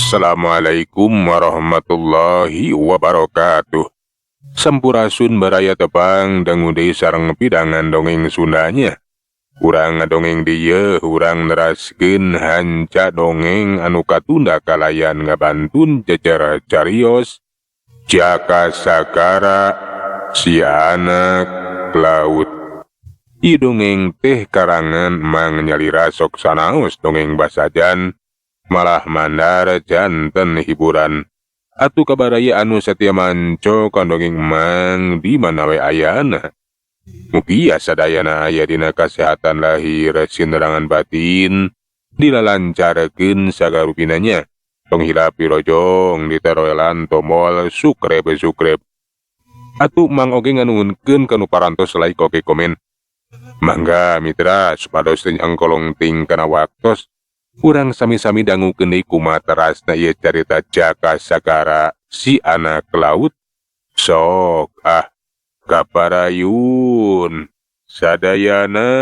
Assalamualaikum warahmatullahi wabarakatuh. Sampurasun baraya tepang dangu deui sareng pidangan dongeng Sundanya. Urang ngadongeng dieu, urang neraskeun hanca dongeng anu katunda kalayan ngabantun jejer carios Jaka Sagara si anak laut. Ieu dongeng teh karangan Mang Nyalira sok sanaos dongeng basajan malah mandar janten hiburan. Atuh kabaraya anu satia manco ka dongeng Mang di mana we ayana. Mugia sadayana aya dina kasehatan lahir sinerangan batin dilalancarkeun sagarupinanya. Tong hilap dirojong ditaroelan tombol subscribe subscribe. Atuh Mang oge nganuhunkeun kanu parantos like oge komen. Mangga mitra supados teu nyangkolong ting kana waktos. Urang sami-sami dangukeun deui kumaha terasna ieu carita Jaka Sagara si anak laut. Sok ah kaparayun sadayana.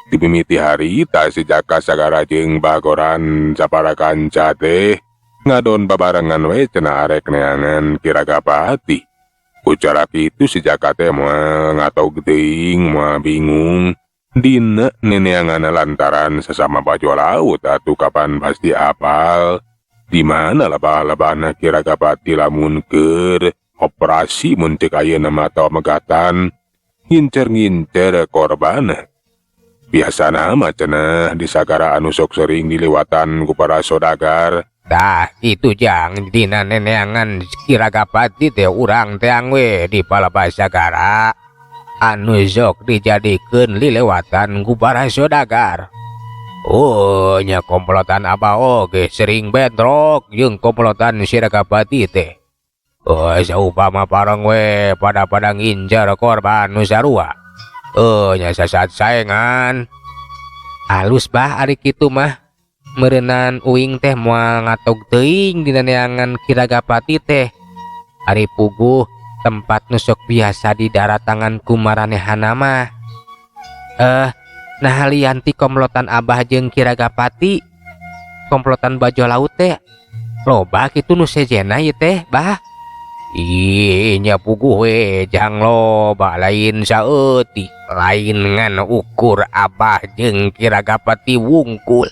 Dimimiti harita si Jaka Sagara jeung Bagoran sapara kanca teh ngadon babarengan we cenah arek neangan Ki Ragapati. Ucara kitu si Jaka teh moal ngatog teuing moal bingung dina neneanganna lantaran sesama bajul laut atuh kapan pasti apal di mana lebah-lebahna Ki Ragapati lamun keur operasi mun cek ayeuna mah atawa megatan ngincer-ngincer korban. Biasana mah cenah di sagara anu sok sering diliwatan ku para sodagar. Tah itu jang dina neneangan Ki Ragapati teh urang teang we di palebah sagara anu sok dijadikeun lilewatan ku para sodagar. Oh nya komplotan abah oge sering bentrok jeung komplotan si Ragapati teh. Oh saupama pareng we pada-pada ngincar korban nu sarua. Oh nya sasat saengan. Alus bah ari kitu mah. Meureunan uing teh moal ngatog teuing dina neangan Ki Ragapati teh. Ari puguh tempat nu sok biasa di daratangan ku maranehana mah. Nah lian ti komplotan abah jeung Ki Ragapati, komplotan bajul laut teh loba kitu nu sejenna ieu teh bah. Ih nya puguh we jang loba lain saeutik lain ngan ukur abah jeung Ki Ragapati wungkul.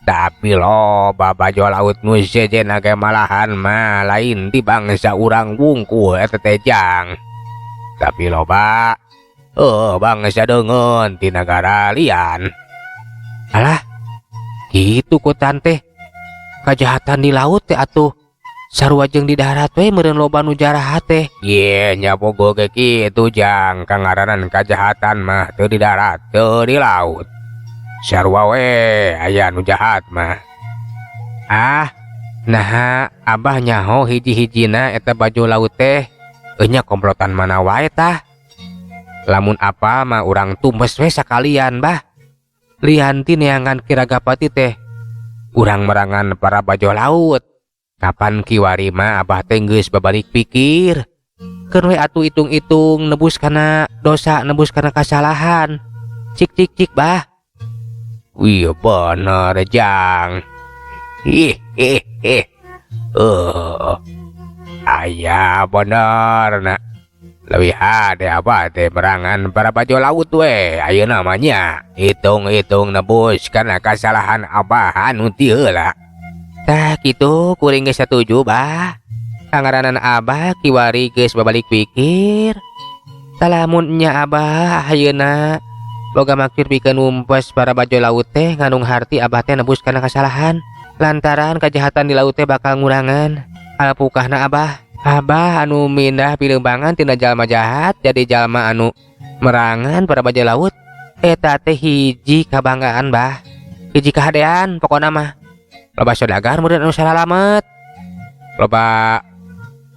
Tapi loba bajul laut nu sejenna ge malahan mah lain ti bangsa urang wungkul eta teh jang. Tapi loba bangsa deungeun ti nagara lian. Alah kitu ku tante. Kajahatan di laut teh atuh sarua jeung di darat we meureun loba nu jarahat teh. Ye nya bogo ge kitu jang, kangaranan kajahatan mah teu di darat teu di laut. Sarua we aya nu jahat mah. Ah, naha abah nyaho hiji-hijina eta bajul laut teh nya komplotan mana wae tah. Lamun apa mah urang tumbes we sakalian bah. Lian ti neangan Ki Ragapati teh urang merangan para bajul laut. Kapan kiwari mah abah teh geus babalik pikir. Keun we atuh hitung-hitung nebus kana dosa, nebus kana kasalahan. Cik cik cik bah. Wih bener jang. Ih ih ih. Aya bener nak. Leuwih hade abah teh merangan para bajul laut we ayeuna mah nya. Hitung-hitung nebus kana kasalahan abah anu ti heula. Tah kitu kuring geus satuju bah. Kangaranan abah kiwari geus babalik pikir. Talamun nya abah ayeuna boga maksud pikeun numpes para bajul laut teh nganung harti abah teh nebus kana kasalahan. Lantaran kajahatan di laut teh bakal ngurangan. Alpukahna abah. Abah anu mindah pileumbangan tina jalma jahat jadi jalma anu merangan para bajul laut. Eta teh hiji kabanggaan bah. Hiji kahadean pokona mah. Loba sodagar meureun anu salalamet. Loba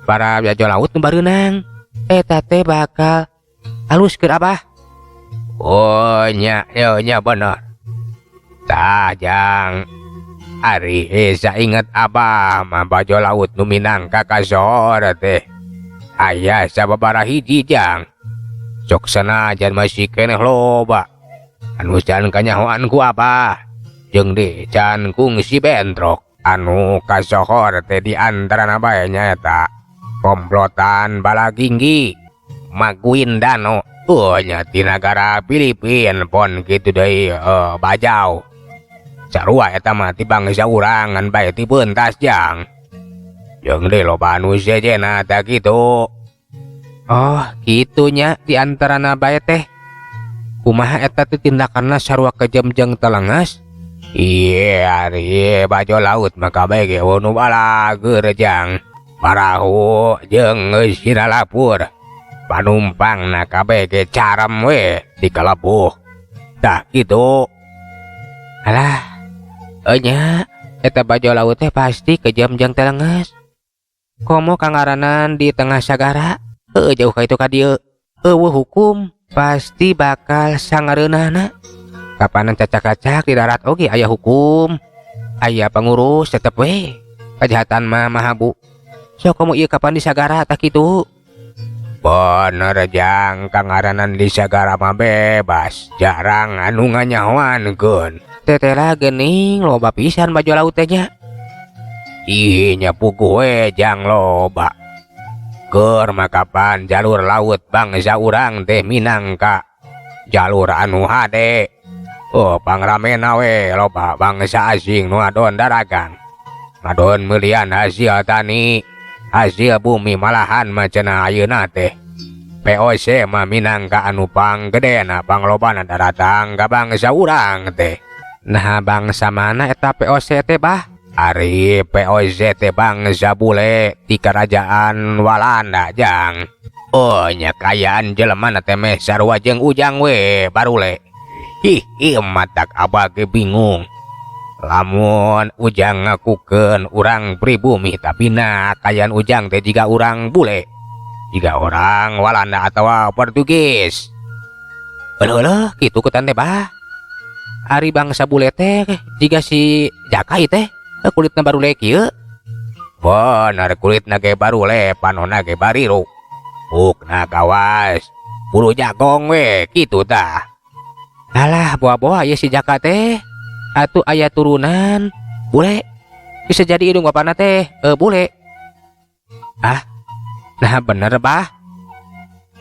para bajul laut nu bareunang. Eta teh bakal alus keur abah. Oh nya nya bener. Tah Jang. Ari sainget Abah mah bajo laut nu minangka kasohor teh. Aya sababaraha hiji Jang. Sok sanajan masih keneh loba. Anu can kanyahoan ku Abah. Jeung deui can kungsi bentrok. Anu kasohor teh di antarana bae nyaeta komplotan Balaginggi Maguindano. Oh nya ti nagara Filipin pon kitu deui Bajau. Sarua eta mah ti bangsa urang ngan bae ti peuntas Jang. Jeung deui loba anu sejenna tah kitu. Oh kitu nya di antarana bae teh. Kumaha eta teh tindakanna sarua kejam jeung telengas? Iya ari bajo laut mah kabeh ge nu balageur Jang. Parahu jeung geus lapur. Panumpangna kabeh ge carem we dikalebuh. Tah kitu. Alah, nya eta bajo laut teh pasti kejam jeung telenges. Komo kangaranan di tengah sagara, heueuh jauh ka itu ka dieu. Eueuh hukum pasti bakal sangareunahna. Kapanan cacak-cacak di darat oge aya hukum, aya pengurus tetep we. Kejahatan mah mahabu. Sok komo ieu kapan di sagara tah kitu. Bener Jang, kangaranan di sagara mah bebas, jarang anu nganyahoankeun. Tetela geuning loba pisan bajo laut teh nya. Ih nya puguh we Jang loba. Keur mah kapan jalur laut bangsa urang teh minangka jalur anu hade. Oh pangramena we loba bangsa asing nu ngadon daragang. Ngadon meulian hasil tani, hasil bumi malahan mah cenah ayeuna teh. POC mah minangka anu panggedena panglobana daratang ka bangsa urang teh. Nah bangsa mana eta POC teh bah? Ari POC teh bangsa bule ti kerajaan Walanda Jang. Oh nya kayaan jelema na teh meh sarua jeung Ujang we barule. Ih ih matak abah ge bingung. Lamun Ujang ngakukeun urang pribumi tapi na kayan Ujang teh jiga urang bule, jiga orang Walanda atawa Portugis. Euleuh kitu kutan teh bah. Ari bangsa bule teh jiga si Jakai teh kulitna barule kieu. Bener kulitna ge barule, panonna ge bariru. Pukna kawas, bulu jagong we kitu tah. Alah boa-boa ieu si Jaka teh. Atuh aya turunan bule. Bisa jadi indung bapana teh bule. Ah, nah bener bah.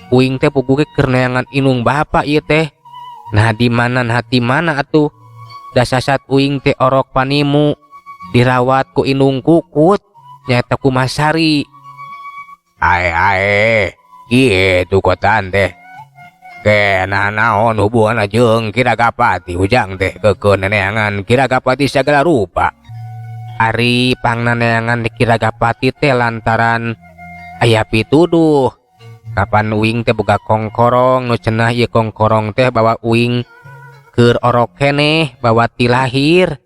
Uing teh puguh ge keur neangan indung bapa ieu teh. Nah di mana hati mana atuh. Dasasat uing teh orok panimu dirawat ku indung kukut nyaeta ku Masari. Ae ae kitu kotan teh. Ke nah naon hubunganna jeung Kiragapati Ujang teh keukeuh neneangan Kiragapati sagala rupa. Ari pangnaneangan Kiragapati teh lantaran aya pituduh. Kapan uing teh boga kongkorong nu cenah ieu kongkorong teh bawa uing keur orok keneh bawa ti lahir.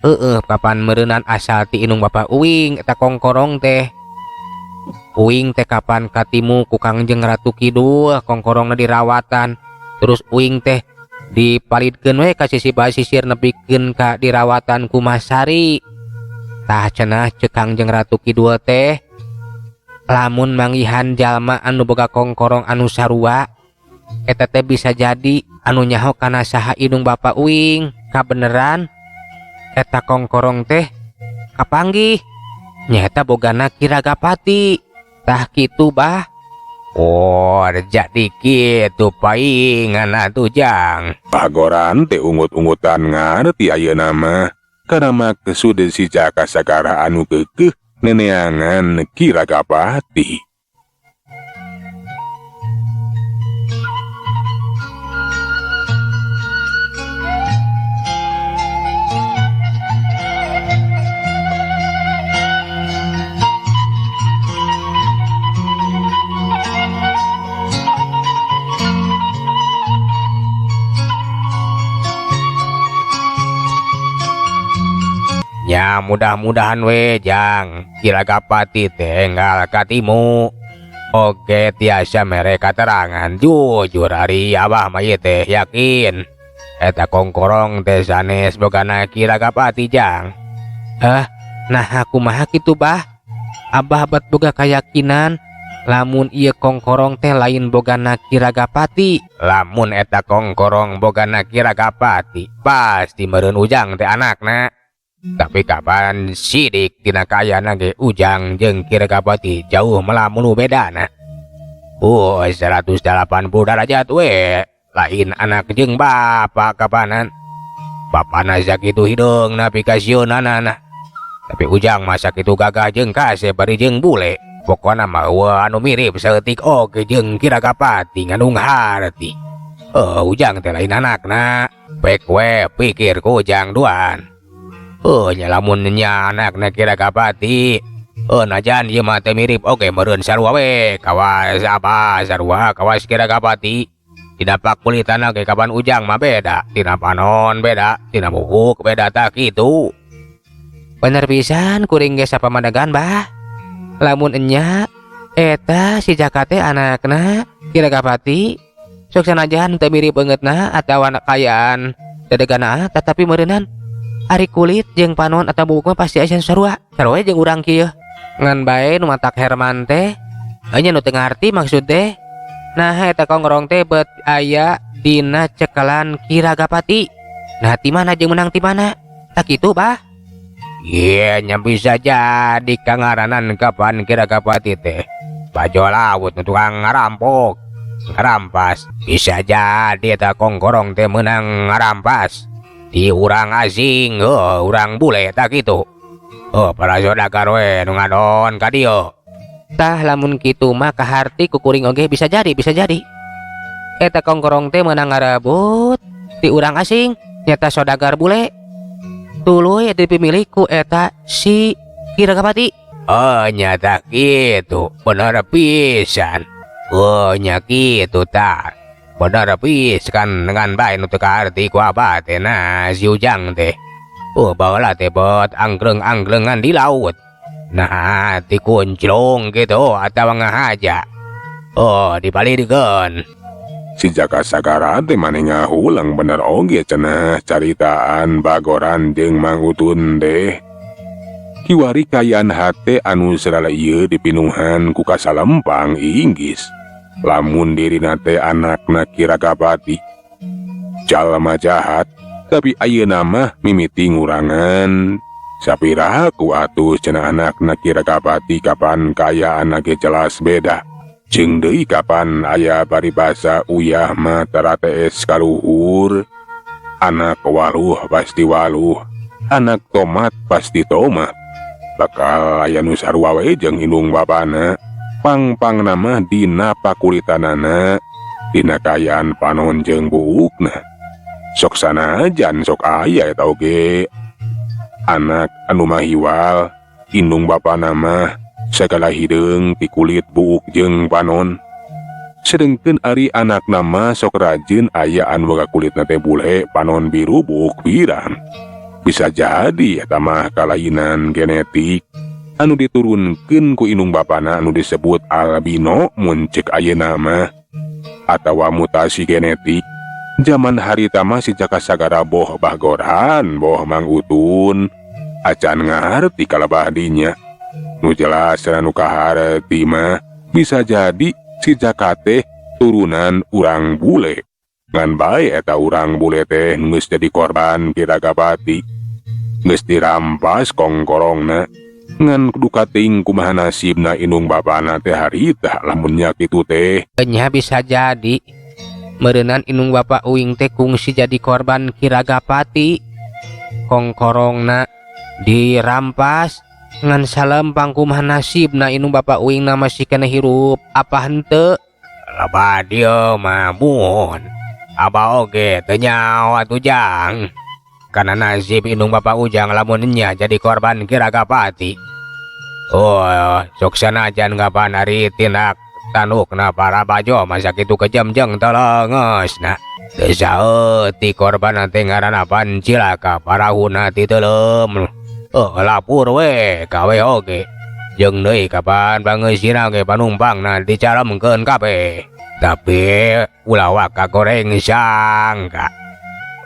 Heueuh kapan meureunan asal ti indung bapa uing eta kongkorong teh. Uing teh kapan katimu ku Kangjeng Ratu Kidul kongkorongna dirawatan. Terus uing teh dipalidkeun we ka sisi basisir nepikeun ka dirawatan ku Masari. Tah cenah ceuk Kangjeng Ratu Kidul teh lamun manggihan jalma anu boga kongkorong anu sarua eta teh bisa jadi anu nyaho kana saha indung bapa uing. Kabeneran eta kongkorong teh kapanggih nyaeta bogana Kiragapati. Tah kitu bah. Oh jadi kitu paingan atuh Jang. Pagoran teh ungut-ungutan ngarti ayeuna mah kana maksud si Jaka Sagara anu keukeuh neneangan Kiragapati. Ya mudah-mudahan we Jang Kiragapati teh enggal katimu. Oge tiasa mere katerangan jujur ari Abah mah ieu teh yakin eta kongkorong teh sanes bogana Ki Ragapati, Jang. Hah, nah kumaha kitu, Bah? Abah bet boga kayakinan lamun ieu kongkorong teh lain bogana Ki Ragapati. Lamun eta kongkorong bogana Ki Ragapati, pasti meureun Ujang teh anakna. Tapi kapan sidik tina kaayana ge Ujang jeung Ki Ragapati jauh melamunu bedana. Oh, 180 derajat we, lain anak jeung bapak kapanan. Bapana sakitu hideungna pikasieunana. Tapi Ujang mah sakitu gagah jeung kasep bari jeung bule. Pokona mah euweuh anu mirip saeutik oge jeung Ki Ragapati ngandung harti. Oh, Ujang teh lain anakna. Pek we pikir ku Ujang duan. Oh, nya lamun nya anakna Ki Ragapati. Oh, najan ieu mah teu mirip oge meureun sarua we kawas apa sarua kawas Ki Ragapati. Tina pakulitanna ge kapan Ujang mah beda, tina panon beda, tina buuk beda, tah kitu. Bener pisan kuring ge sapamadegan, Bah. Lamun enya eta si Jaka teh anakna Ki Ragapati, sok sanajan teu mirip beungeutna atawa kaayaan dedegana, tetapi meureunan ari kulit jeung panon atau buuk mah pasti aya sarua. Sarua jeung urang kieu. Ngan bae nu matak Herman teh nya nu teu ngarti maksud teh. Nah, eta kongkorong teh bet aya dina cekelan Ki Ragapati. Nah, ti mana jeung meunang ti mana? Tah kitu, Bah. Iya, nya bisa jadi kangaranan kapan Ki Ragapati teh bajo laut nu tukang ngarampok, ngarampas. Bisa jadi eta kongkorong teh meunang ngarampas di urang asing, oh, urang bule tah kitu. Oh, para saudagar we nu ngadon ka dieu. Tah lamun kitu mah kaharti ku kuring oge bisa jadi, bisa jadi. Eta kongkorong teh meunang ngarebut ti urang asing, nyata saudagar bule. Tuluy dipimilih ku eta si Ki Ragapati. Oh, nyata kitu, bener pisan. Oh, nya kitu tah. Bener pisan dengan bae nu teu kaharti ku Abah teh nah si Ujang teh. Oh, baheula teh bet anggreng-anggrengan di laut. Nah, dikunclung gitu atawa ngahaja. Oh, dipalidkeun. Si Jaka Sagara teh maneh ngahulang bener oge cenah caritaan Bagoran jeung Mang Utun teh. Kiwari kaayaan hate anu sarala ieu dipinuhan ku kasalempang inggis. Lamun dirina teh anakna Ki Ragapati. Jalma jahat, tapi ayeuna mah mimiti ngurangan. Sapiraha ku atuh cenah anakna Ki Ragapati kapan kaayaan ge jelas beda. Jeung deui kapan aya paribasa uyah mah tara tees ka luhur. Anak waluh pasti waluh, anak tomat pasti tomat. Bakal aya nu sarua we jeung indung bapana. Pang-pangna mah dina pakulitanana, dina kaayaan panon jeung buukna. Sok sanajan sok aya eta oge. Anak anu mahiwal, indung bapana mah sagala hideung ti kulit buuk jeung panon. Sedengkeun ari anakna mah sok rajin aya anu boga kulitna teh bule, panon biru, buuk pirang. Bisa jadi eta mah kalainan genetik anu diturunkeun ku indung bapana anu disebut albino mun ceuk ayeuna mah atawa mutasi genetik. Zaman harita mah si Jaka Sagara boh Bagoran, boh Mang Utun, acan ngarti kalabah dinya. Nu jelas anu kaharti mah bisa jadi si Jaka teh turunan urang bule. Ngan bae eta urang bule teh geus jadi korban Ki Ragapati. Geus dirampas kongkorongna. Ngan duka teuing kumaha nasibna indung bapana teh harita lamun nya kitu teh. Nya bisa jadi meureunan indung bapa uing teh kungsi jadi korban Ki Ragapati. Kongkorongna dirampas ngan salempang kumaha nasibna indung bapa uing na masih kena hirup apa henteu. Loba dieu mah mun Abah oge teu nyaho atuh Jang. Karena nasib indung bapa Ujang lamun nya jadi korban Ki Ragapati. Oh, sok sanajan kapan ari tindak tandukna para bajo masa kitu kejam jeung telengesna. Teu saeutik korban teh ngaranna pan cilaka parahuna ti teuleum. Oh, lapur we kawe oge. Jeung deui kapan pangeusina ge panumpangna dicalemkeun kabeh. Tapi ulah waka goreng sangka.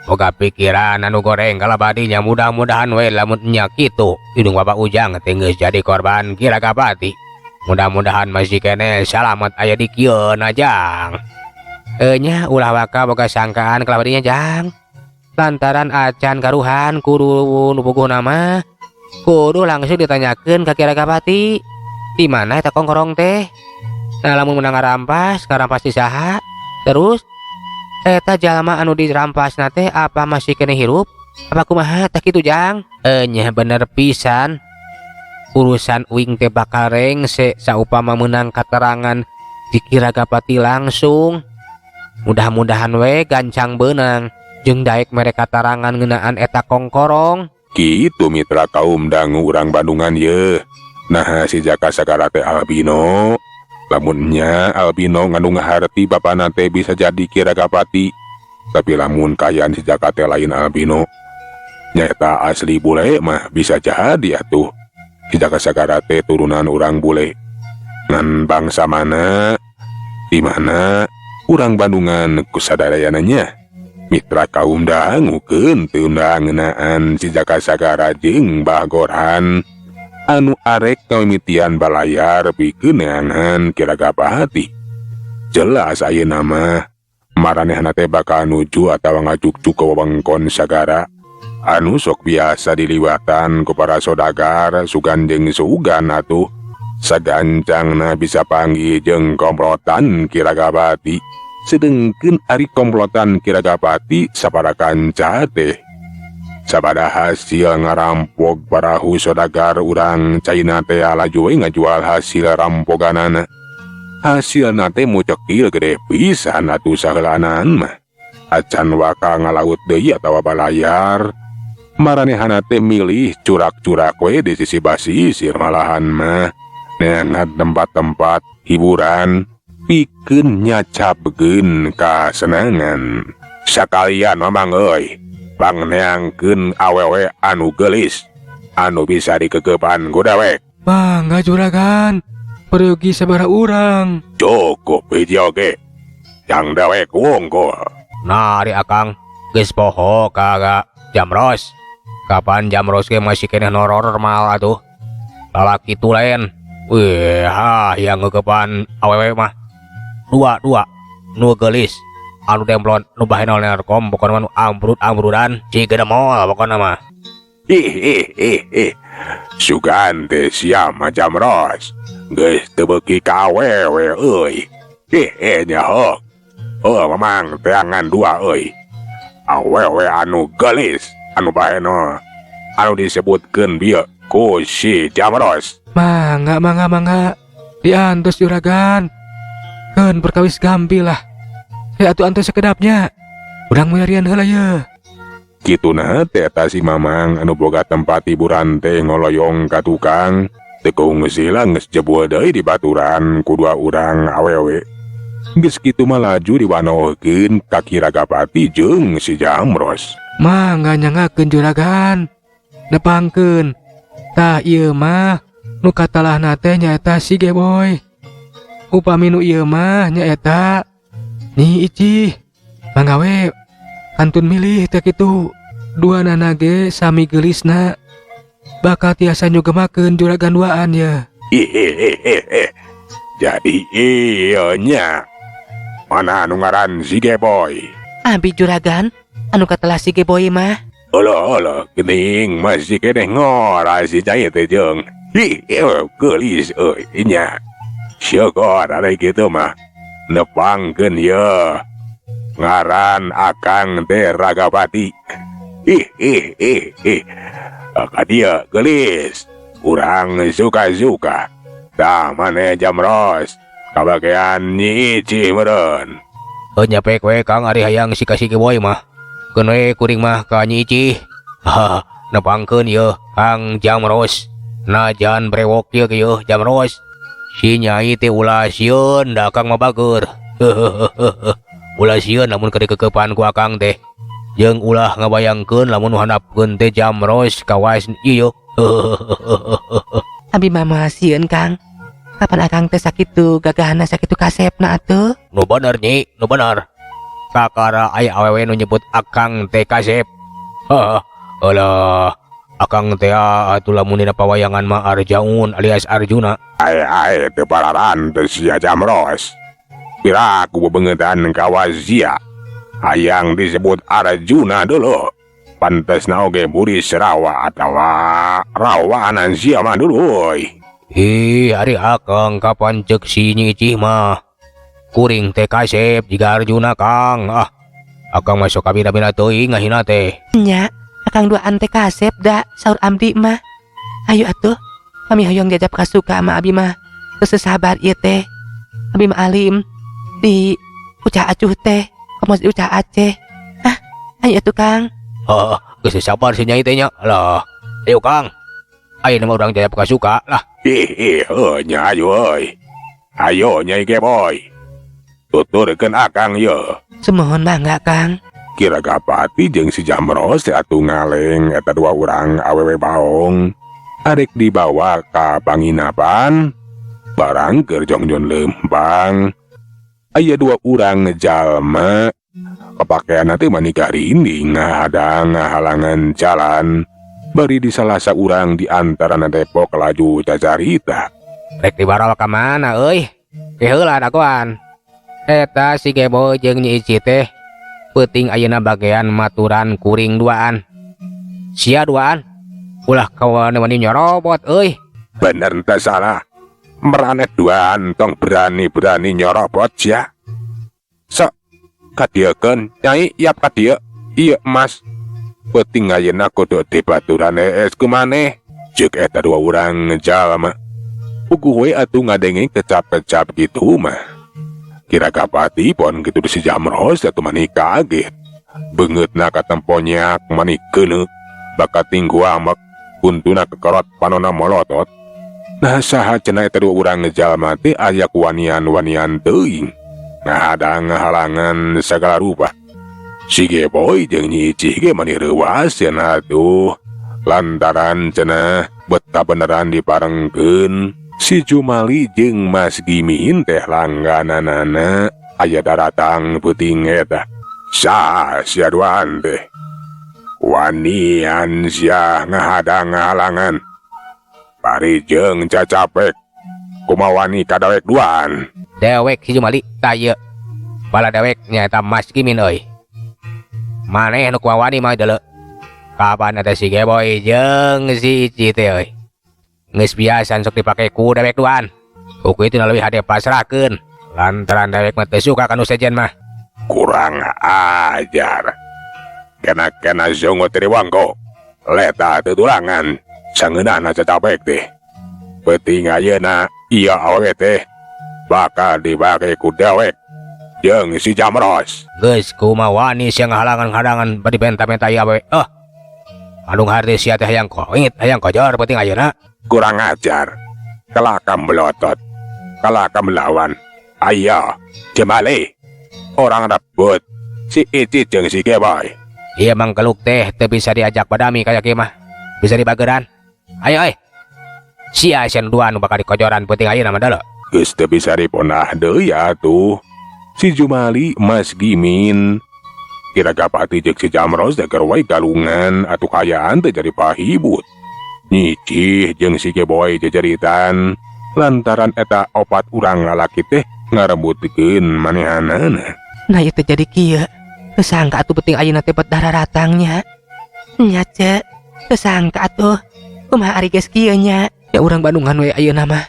Boga pikiran anu goreng kalabadinya mudah-mudahan we lamun nya kitu indung Bapak Ujang teh geus jadi korban Ki Ragapati. Mudah-mudahan masih keneh salamet aya di kieu jang. Nya ulah waka boga sangkaan kalabadinya jang. Lantaran acan karuhan kudu nu puguhna mah kudu langsung ditanyakeun ka Ki Ragapati. Di mana eta kongkorong teh? Nah lamun meunang ngarampas, ngarampas di saha? Terus eta jalma anu dirampasna teh apa masih keneh hirup? Apa kumaha tah kitu jang? Nya bener pisan. Urusan uing teh bakal rengse saupama meunang katerangan di Ki Ragapati langsung. Mudah-mudahan we gancang beunang jeung daek mere katarangan ngeunaan eta kongkorong. Kitu mitra kaum dangu urang Bandungan ye. Nah si Jaka Sagara teh albino. Lamun nya albino ngandung harti bapana teh bisa jadi Ki Ragapati. Tapi lamun kaayaan si Jaka teh lain albino, nyaeta asli bule mah bisa jadi atuh. Si Jaka Sagara teh turunan urang bule. Ngan bangsa mana? Di mana? Urang Bandungan kusadayana nya. Mitra kaum dangu keun teu ngeunaan si Jaka Sagara jeung Mbah Goran anu arek ngamimitian balayar pikeun neangan Ki Ragapati. Jelas ayeuna mah maranehna teh bakal nuju atawa ngajukjuk ke wewengkon sagara anu sok biasa diliwatan ku para sodagar sugan jeung sugan atuh. Sagancangna bisa panggih jeung komplotan Ki Ragapati. Sedengkeun ari komplotan Ki Ragapati sapara kanca teh sabada hasil ngarampok parahu sodagar urang China teh laju we ngajual hasil rampoganana. Hasilna teh mucekil gede pisan atuh saheulanan mah. Acan waka ngalaut deui atawa balayar. Maranehana teh milih curak-curak we di sisi basisir malahan mah. Neangan tempat-tempat hiburan pikeun nyacapkeun kasenangan. Sakalian mamang euy, pangneangkeun awewe anu geulis anu bisa dikekepan ku dewek. Mangga juragan, peryogi sabaraha urang. Cukup hiji oge. Yang dewek wungkul. Nah ari akang geus poho kaga Jamros. Kapan Jamros ge masih keneh normal atuh. Lalaki tulen. Wih, ha yang ngekepan awewe mah. Dua nu geulis anu demplon nu bahenol nerkom pokona mah nu ambrut-ambrudan ciga mall pokona mah. Ih ih ih ih. Sugan teh sia mah Jamros. Geus teu beuki ka awewe euy. Ih eh nyaho. Oh mamang teangan dua euy. Awewe anu geulis anu bahenol anu disebutkeun bieu ku si Jamros. Mangga mangga mangga. Diantos juragan. Keun perkawis gampil lah. Ya atuh antos sekedapnya. Urang milarian heula ye. Kituna teh eta si Mamang anu boga tempat hiburan teh ngoloyong ka tukang. Teu kungsi lah geus jebul deui di baturan ku dua urang awewe. Geus kitu mah laju diwanohkeun ka Ki Ragapati jeung si Jamros. Mangga nyangakeun juragan. Nepangkeun. Tah ieu mah nu katalahna teh nyaeta si Geboy. Upami nu ieu mah nyaeta Nyi Icih. Mangga we kantun milih teh kitu. Duanana ge sami geulisna. Bakal tiasa nyugemakeun juragan duaan ye. Hihihihi. Jadi ieu nya. Mana anu ngaran si Geboy? Abi juragan anu katelah si Geboy mah. Olo olo geuning masih keneh ngora si cai teh jeung. Hi, geulis euy nya. Syukur ari kitu mah. Nepangkeun ye. Ngaran akang teh Ragapati. Ih ih ih ih. Ka dieu geulis. Urang suka-suka. Tah maneh Jamros. Kabagean Nyi Icih meureun. Heuh nya pek we Kang ari hayang si ka si Geboy mah. Keun we kuring mah ka Nyi Icih. Haha, nepangkeun ye Kang Jamros. Najan brewok ieu ge yeuh Jamros. Si Nyai teh ulah sieun da Akang mah bageur. Ulah sieun lamun keur dikekepan ku Akang teh. Jeung ulah ngabayangkeun lamun nu handapkeun teh Jamros kawas ieu. Abi mah moal sieun, Kang. Kapan akang teh sakitu gagahna, sakitu kasepna atuh? Nu bener, Nyi, nu bener. Kakara aya awewe nu nyebut akang teh kasep. Heuh, alah, akang teh atuh lamun dina pawayangan mah Arjaun alias Arjuna. Ae ae teu pararantes sia, Jamros. Piraku bebengetan kawas sia. Hayang disebut Arjuna dulu. Pantesna oge Buri Serawa atawa rawanan sia mah dulu euy. Ih, ari akang kapan cek si Nyi Icih mah. Kuring teh kasep jiga Arjuna, Kang. Ah, akang masuk kabina-bina teuing ngahina teh. Nya, akang duaan teh kasep da saur abdi mah. Ayo atuh, kami hoyong jajap kasuka sama abi mah. Teu sabar ieu teh. Abi mah alim di ucah acuh teh, komo di ucah Aceh. Ah, ayo atuh, Kang. Heuh, geus sabar si Nyai teh nya. Lah, ayo, Kang. Ayeuna mah urang jajap kasuka lah. Ih ih heuh nya ayo euy. Ayo, Nyai Geboy. Tuturkeun akang ye. Sumuhun, mangga, Kang. Ki Ragapati jeung si Jamros teh atuh ngaleng eta dua urang awewe baong. Arek dibawa ka panginapan barang keur jongjon lempang. Aya dua urang jalma papakaian teh mani karinding ngahadang ngahalangan jalan. Bari di salah saurang di antara depok laju cacarita. Rek dibawa ka mana euy? Ke heula dagoan. Eta si Geboy jeung Nyi Ici teh peuting ayeuna bagean maturan kuring duaan. Sia duaan ulah kawani-wani nyorobot euy. Bener teu salah. Meraneh duaan tong berani-berani nyorobot sia. Sok kadieukeun, Nyai, yap kadieu. Ieu emas. Peuting ayeuna kudu dibaturan hees ku maneh. Ceuk eta dua urang jalma. Puguh we atuh ngadenge kecap-kecap gitu mah. Ki Ragapati pon kitu si Jamros atuh mani kaget. Beungeutna katempo nyak mani keuneuk. Bakat tinggu amek, kuntuna kekerot panona molotot. Nah, saha cenah eta dua urang jalma teh aya kuwanian-wanian teuing. Ngahadang ngahalangan sagala rupa. Si Geboy jeung Nyi Icih ge mani reuwas cenah atuh. Lantaran cenah beta beneran diparengkeun. Si Jumali jeung Mas Gimin teh langgananana aya daratang peuting eta. Saha sia duaan teh? Wanian sia ngahadang ngahalangan. Bari jeung cacapek. Kumaha wani ka dewek duaan? Dewek si Jumali tah ieu. Bala dewek nyaeta Mas Gimin euy. Maneh nu kumaha wani mah deuleu. Kapan eta si Geboy jeung si Ici teh euy. Geus biasa sok dipake ku dewek duaan. Ku kitu leuwih hade pasrahkeun. Lantaran dewek mah teu suka ka nu sejen mah. Kurang ajar. Kena-kena zongo tiriwangko. Leta tutulangan. Sangeunahna cacapek teh. Peuting ayeuna ieu awewe teh bakal dibake ku dewek jeung si Jamros. Geus kumaha wani sia ngahalangan-halangan bari benta-benta ieu awewe. Oh. Anu harti sia teh hayang koit, hayang kojor peuting ayeuna. Kurang ajar. Kalaka melotot. Kalaka melawan. Ayo, jemale. Orang rebut si Ici jeung si Geboy. Iya mang keluk teh teu bisa diajak badami kaya kieu mah. Bisa dibageran. Ayo euy. Sia sia dua nu bakal dikojoran peuting ayeuna mah deuleu. Geus teu bisa diponah deui atuh. Si Jumali, Mas Gimin, Ki Ragapati jeung si Jamros teh keur wae galungan atuh kayaan teh jadi pahibut. Nyicih jeung si Geboy jejeritan lantaran eta opat urang lalaki teh ngarebutkeun manehanana. Nah ieu teh jadi kieu. Teu sangka atuh peuting ayeuna teh bet dararatangnya. Nya ce, teu sangka atuh. Kumaha ari geus kieu nya? Ya urang Bandungan we ayeuna mah.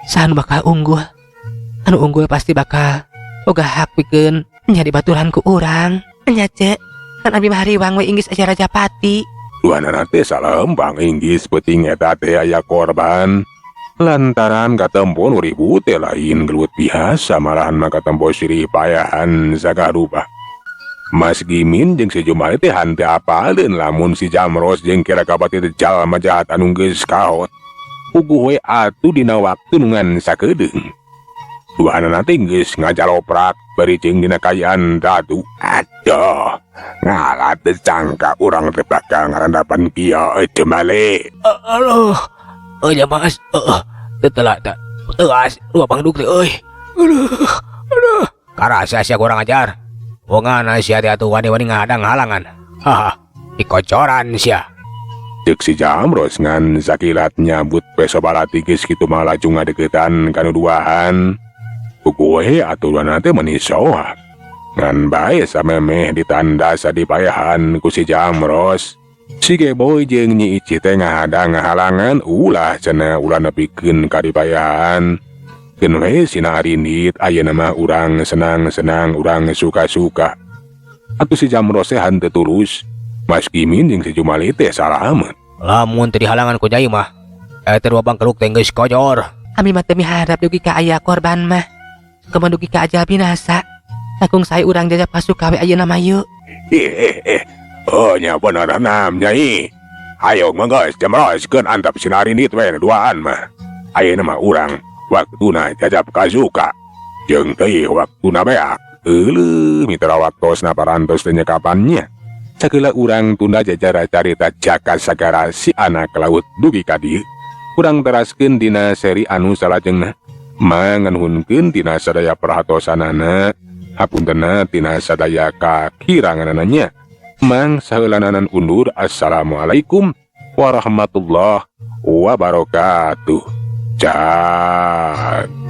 Saha nu bakal unggul? Anu unggul pasti bakal boga hak pikeun nya dibaturan ku urang. Nya ce, kan abi mah hariwang we inggis aya Rajapati. Duanana teh salembang inggis peuting eta teh aya korban. Lantaran katempo nu ribut teh lain gelut biasa malahan mah katempo sirih payahan sagarupa. Mas Gimin jeung si Jumali teh henteu apaleun lamun si Jamros jeung Ki Ragapati teh jalma jahat anu geus kaot. Puguh we atuh dina waktu nu ngan sakedeung. Duanana teh geus ngajaloprak bari jeung dina kayaan dadu. Aduh, ngalah teu sangka urang teh bakal ngarandapan kieu euy Jumali. Aduh, Euy nya Mas, heeh. Teu telat teh. Teuas dua pangduk teh euy. Aduh, aduh. Karasa sia kurang ajar. Wongana sia teh atuh wani-wani ngadang halangan. Haha, dikocoran sia. Cek si Jamros ngan sakilat nyabut peso balati geus kitu mah laju ngadeukeutan kanu duaan. Puguh we aturanna teh meuni soak. Ngan bae samemeh ditandas dipayahan ku si Jamros. Si Geboy jeung Nyi Ici teh ngahadang ngahalangan ulah cenah ulah nepikeun ka dipayahan. Keun we sina arindit ayeuna mah urang senang-senang urang suka-suka. Atuh si Jamros teh henteu tulus. Mas Kimin jeung si Jumali teh salamet. Lamun teu dihalangan ku Nyai mah, eta dua bangkeluk teh geus kojor. Abi mah teu miharap dugi ka aya korban mah. Kumaha dugi ka ajal binasa. Langkung sae urang jajap kasuka we ayeuna mah yuk. Eh eh eh. Oh nya bener nam Nyai. Ayo mah geus jamroskeun antap sina arindit we duaan mah. Ayeuna mah urang waktuna jajap kasuka. Jeung teuing waktuna beak. Euleuh mitra waktosna parantos teh nyekapannya. Sakeula urang tunda jajara carita Jaka Sagara si anak laut dugi ka dieu. Urang teraskeun dina seri anu salajengna. Manganuhunkeun tina sadaya perhatosanana, hapuntenna tina sadaya kakiranganana. Mang saheulananan undur. Assalamualaikum warahmatullahi wabarakatuh. Cak.